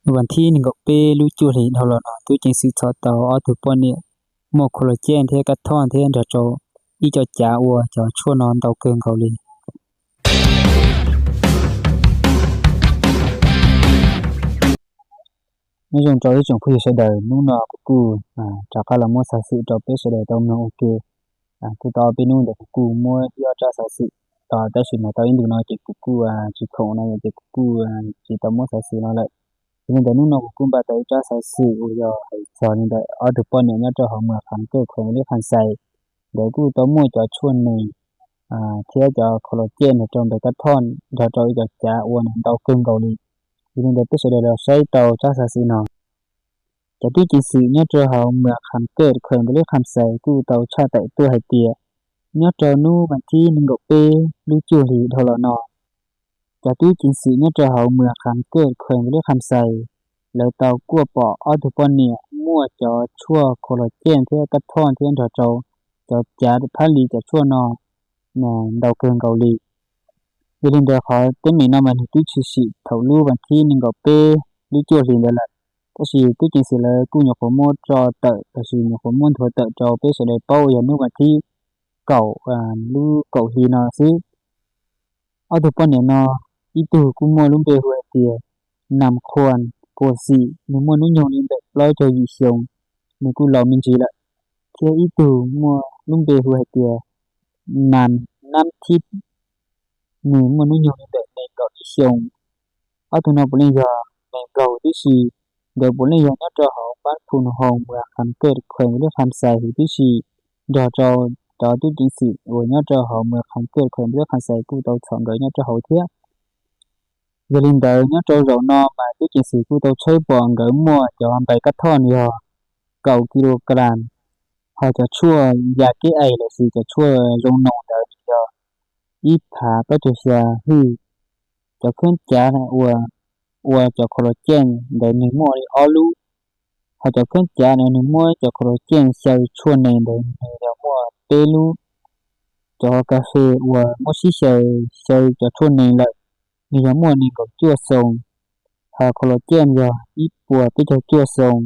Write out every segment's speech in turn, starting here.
Vas thib nees nkaum peb lub cuaj hlis dhau los no, tub ceev xwm txhom tau ob tug poj niam muaj kho loo caj thiab kab thoj thiab nrog rau ib co cav ua cov tshuaj no ntau kawg nkaus li. Nyob zoo rau ib tsoom phooj ywg sawv daws, hnub no kuv kuj rov qab los muab xov xwm rau peb sawv daws tau mloog ua ke. Kuj tau ob peb hnub ntawd kuv kuj muab ib ob tsab xov xwm, tab sis mas tau ib ntus no ces kuv kuj tsis khoom no ces kuv kuj tsis tau muab xov xwm no lawm. Yog li ntawd hnub no kuv kuj npaj tau ib tsab xov xwm uas yog hais txog li ntawm ob tug poj niam nyob rau hauv Muas Kham Kaj, khuem Lis Kham Xais, nkawd kuj tau muaj cov tshuaj nees thiab cov kho loo caj nrog rau npais kab thoj nrog rau ib co cav ua ntau kawg nkaus li. Yog li ntawd peb sawv daws los saib tau tsab xov xwm no. Cov tub ceev xwm nyob rau hauv Muas Kham Kaj, khuem Lis Kham Xais kuj tau tshaj tawm tuaj hais tias nyob rau hnub vas thib nees nkaum peb lub cuaj hlis dhau los no, cov tub ceev xwm nyob rau hauv Muas Kham Kaj, khuem Lis Kham Xais, lawv tau kuaj pom ob tug poj niam muaj cov tshuaj kho loo caj thiab kab thoj thiab nrog rau cov cav phab lis cov tshuaj no ntau kawg nkaus li. Yog li ntawd qhov teeb meem no mas nws twb tshwm sim thaum lub vas thib nees nkaum peb lub cuaj hlis ntawd lawm, tab sis tub ceev xwm lawv kuj nyuam qhuav muab tso tawm los sis nyuam qhuav muab nthuav tawm rau peb sawv daws paub uas yog hnub vas thib kaum lub kaum hli no xwb. Ob tug poj niam no, ib tug kuj muaj lub npe hu hais tias Nam Khuam Kuam Xim, nws muaj hnub nyoog li ntawm plaub caug yim xyoo, nws kuj laus me ntsis lawm, thiab ib tug muaj lub npe hu hais tias Nam Nab Thib, nws muaj hnub nyoog li ntawm nees nkaum ib xyoo. Ob tug no puav leej yog neeg Nplog huv tib si, nkawd puav leej yog nyob rau hauv pab Phu Nus Hoo, Muas Kham Kaj, khuem Lis Kham Xais huv tib si, nrog rau cov tub ceev xwm uas nyob rau hauv Muas Kham Kaj, khuem Lis Kham Xais kuj tau txhom nkawd nyob rau hauv thiab. Yog li ntawd nyob rau zaum no mas tub ceev xwm kuj tau tshawb pom nkawd muaj cov npais kab thoj yog kaum kis lus kas, ho cov tshuaj ya kev aim los sis cov tshuaj zoo noos ntawd yog ib phav plaub caug xya hwj. Cov kheeb cav uas ua cov kho loo caj ntawd nws muaj li ob lub, ho cov kheeb cav no nws muab cov kho loo caj xyaw tshuaj nees ntawd nws yog muaj peb lub. Cov kas fes uas muab sib xyaw xyaw cov tshuaj nees lawm nws yog muaj nees nkaum cuaj xoo, ho kho loo caj yog ib puas peb caug cuaj xoo,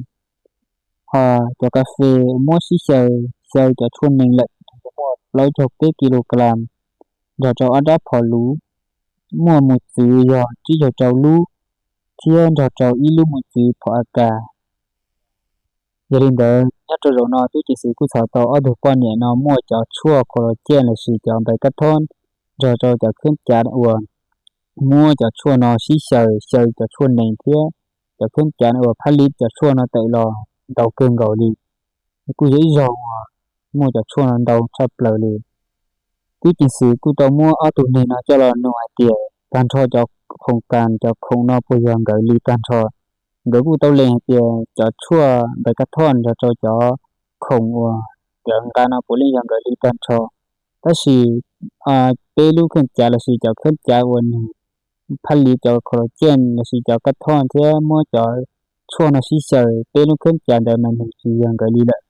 ho cov kas fes muab sib xyaw xyaw cov tshuaj nees lawm nws yog muaj plaub caug peb kis lus kas, nrog rau ob rab phom luv, muaj mos txwv yog tsib caug rau lub, thiab nrog rau ib lub mos txwv phom a kas. Yog li ntawd nyob rau zaum no tub ceev xwm kuj txhom tau ob tug poj niam no muaj cov tshuaj kho loo caj los sis cov npais kab thoj nrog rau cov kheeb cav uas muab cov tshuaj no sib xyaw xyaw cov tshuaj nees thiab cov kheeb cav uas phab lis cov tshuaj no tawm los ntau kawg nkaus li. Kuj yog ib zaug uas muaj cov tshuaj no ntau tshaj plaws li. Tub ceev xwm kuj tau muab ob tug neeg no coj los nug hais tias tag nrho cov khoom kas cov khoom no puas yog nkawd li tag nrho. Nkawd kuj tau lees hais tias cov tshuaj npais kab thoj nrog rau cov khoom uas nkawd nqa no puav leej yog nkawd li tag nrho. Tab sis peb lub kheeb cav los sis cov kheeb cav uas nws phab lis cov kho loo caj los sis cov kab thoj thiab muab cov tshuaj no sib xyaw, peb lub kheeb cav ntawd mas nws tsis yog nkawd li lawm.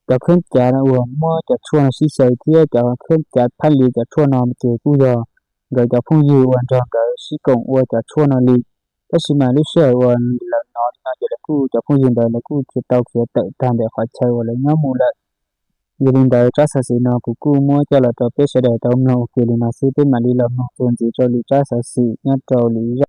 Cov kheeb cav uas muab cov tshuaj no sib xyaw thiab cov kheeb cav phab lis cov tshuaj no ces kuj yog nkawd cov phooj ywg uas nrog nkawd sib koom ua cov tshuaj no li. Tab sis mas lub sij hawm uas lawv hnov li no ces lawv kuj, cov phooj ywg ntawd lawv kuj tau khiav tawm tag ntawm qhov chaw uas lawv nyob mus lawm. Yog li ntawd tsab xov xwm no kuv kuj muab coj los rau peb sawv daws tau mloog ua ke li no xwb, peb mam li los mloog txuas ntxiv rau lwm tsab xov xwm nyob rau lwm